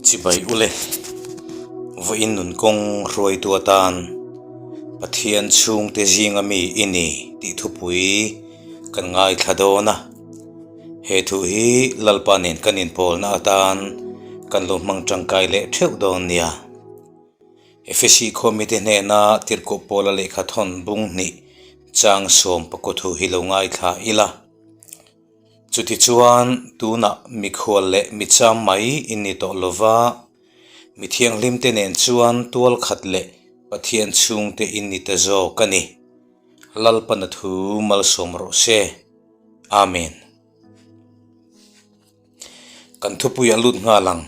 Chibai ule, vawiin nun kawng hruaitu atan Pathian chhungte zinga mi i ni tih thupui kan ngaithla dawn a. He thu hi Lalpa nen kan inpawlna atan kan lo hmang tangkai leh theuh dawn nia. Efesi khawmite hnena tirhkoh pawla lehkha thawn bung hnih chang sawm pakua thu hi lo ngaithla ila. Chutichuan tunah mikhual leh micham mai in ni tawh lova, mi thianghlimte nen chuan tual khat leh Pathian chhungte in ni ta zawk a ni. Lalpana thu malsawm rawh se. Amen. Kan thupuiah lut nghal ang.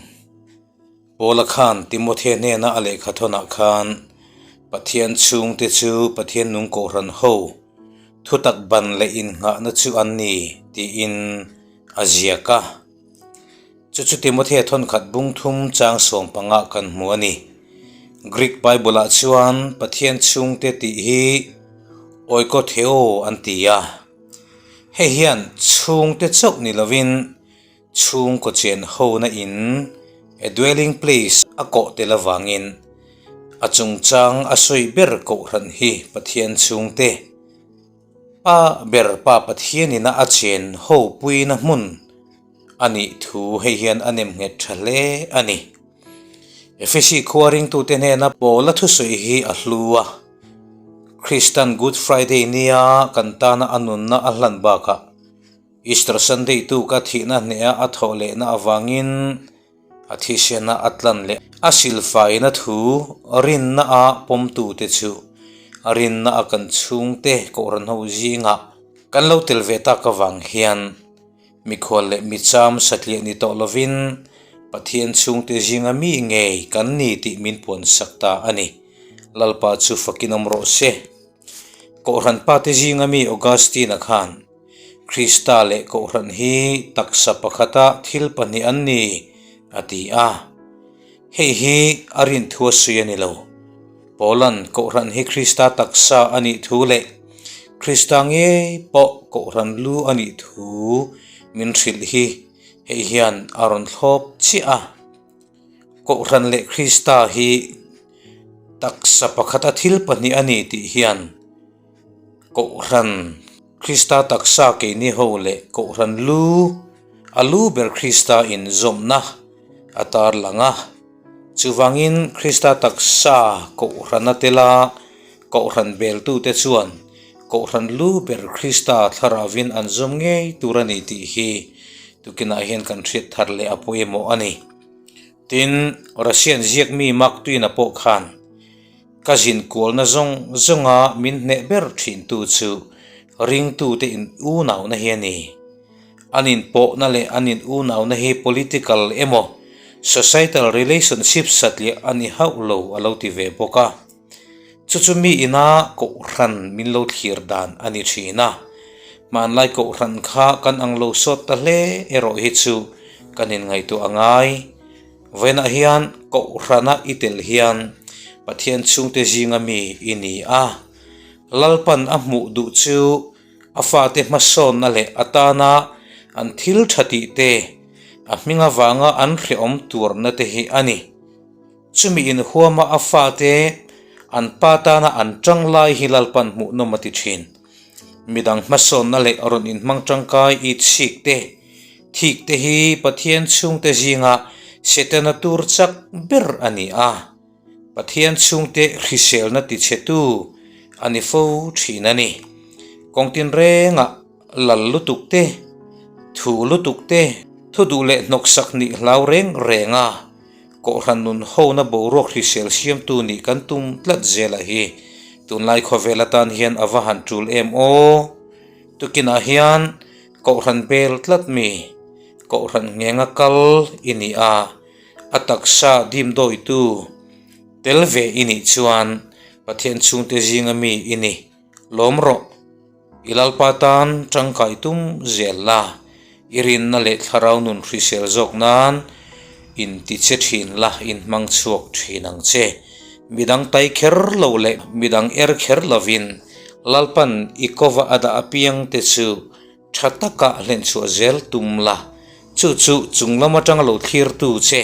Paula khan Timothea hnena a lehkha thawnah khan Pathian chhungte chu Pathian nung kohhran ho thutak ban leh innghahna chu an ni tiin a ziak a. Chu chu Timothea thawnkhat bung thum chang sawm pangah kan hmu a ni. Greek Bible-ah chuan Pathian chhungte tih hi oikotheo an ti a. Hei hian chhungte chauh ni lovin chhungkaw chen hona in, a dwelling place, a kawh tel avangin a chungchang a sawi ber kohhran hi Pathian chhungte pa ber pa Pathianina a chen ho puina hmun a nih thu hei hian a nem nghet tha hle a ni. Efesi khua ringtute hnena Paula thusawi hi a hlu a, Kristan Good Friday nia kan tana a nunna a hlan bakah Easter Sunday tuka thihna hneha a thawh lehna avangin a thisena a tlan leh a silfaina thu rinna a pawmtute chu rinna a kan chhungte kohhran ho zingah kan lo tel ve tak avang hian mikhual leh micham satliah ni tawh lovin Pathian chhungte zinga mi ngei kan ni tih min puansak ta a ni. Lalpa chu fakin awm rawh se. Kohhran pate zinga mi Augustine-a khan Krista leh Kohhran hi taksa pakhata thil pahnih an ni, a ti a. Hei hi a rinthu a sawi a ni lo. Paula'n Kohhran hi Krista taksa a nih thu leh Krista ngei pawh Kohhran lu a nih thu min hrilh hi hei hian a rawn thlawp chiah a. Kohhran leh Krista hi taksa pakhata thil pahnih a ni tih hian Kohhran Krista taksa keini ho leh Kohhran lu, a lu ber Krista inzawmna a tar lang a. Chuvangin Krista taksa Kohhrana tela Kohhran beltute chuan Kohhran lu ber Krista thlaravin an zawm ngei tur a ni tih hi tukinah hian kan hriat thar leh a pawimawh a ni. Tin, Russian ziakmi Mark Twain-a pawh khan, Ka zin kualna zawng zawnga min hneh ber thintu chu ringtute in unauna hi a ni. An inpawhna leh an in unauna hi political emaw societal relationship satliah a ni hauh lo a lo ti ve bawk a. Chu chu mi ina kohhran min lo thlir dan a ni thin a. Hmanlai kohhran kha kan ang lo sawt ta hle erawh hi chu kan inngaihtuah a ngai. Vawiinah hian Kohhrana i tel hian Pathian chhungte zinga mi i ni a. Lalpan a hmuh duh chu a fate hmasawnna leh atana an thil tha tih te, a hming avanga an hrehawm tuarna te hi a ni. Chumi inhuama a fate an pa tana an tang lai hi Lalpan hmuhnawm a ti thin. Midang hmasawnna leh rawn inhmang tangkai it sik te, thik te hi Pathian chhungte zinga Setana tur chak ber a ni a. Pathian chhungte hriselna tichhetu a ni fo thin a ni. Kawng tinrengah lal lutuk te, thu lutuk te, thu duh leh hnawksak nih hlau reng reng a. Kohhran nun hona boruak hrisel siamtu nih kan tum tlat zela hi tunlai khawvel atan hian a va han tul em aw? Tukinah hian Kohhran bel tlat mi, Kohhran nghenga kal i ni a, a taksa dimdawitu tel ve i nih chuan Pathian chhungte zinga mi i ni. Lawm rawh. I Lalpa tan tangkai tum zel la, i rinna leh thlarau nun hrisel zawk nan inti che thin la, inhmang chhuak thin ang che. Midang tai kher lo leh midang er kher lovin Lalpan i kova a dah apiang te chu tha taka hlenchhuah zel tum la, chu chu chung lam atanga lo thlirtu che.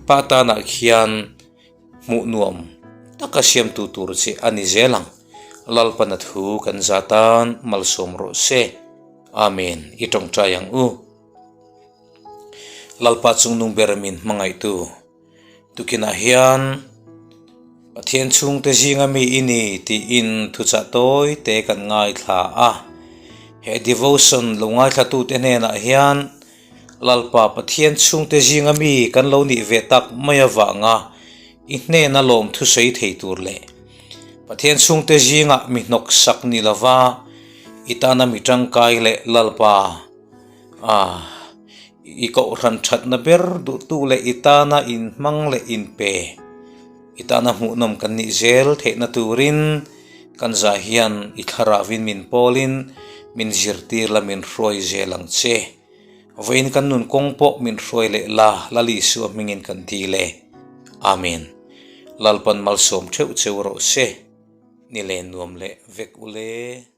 Pa tanah khian hmuh nuam taka siamtu tur che a ni zel ang. Lalpana thu kan za tan malsawm rawh se. Amen. I tawngtai ang u. Lalpa chungnung ber min hmangaihtu. Tukinah hian Pathian chhungte zinga mi i ni tiin thuchah tawi te kan ngaithla a. He devotion lo ngaithlatute hnenah hian Lalpa Pathian chhungte zinga mi kan lo nih ve tak mai avanga i hnena lawm thusawi thei tur leh Pathian chhungte zingah mi hnawksak ni lova i tana mi tangkai leh Lalpa A, i kohhran thatna ber duhtu leh i tana inhmang leh inpe, i tana hmuhnawm kan nih zel theihna turin kan zah hian i thlarauin min pawlin min zirtir la min hruai zel ang che. Vawiin kan nun kawng pawh min hruai leh la, Lal Isua hmingin kan ti le. Amen. Lalpan malsawm theuh cheu rawh se. Ni len nuam leh vek u le.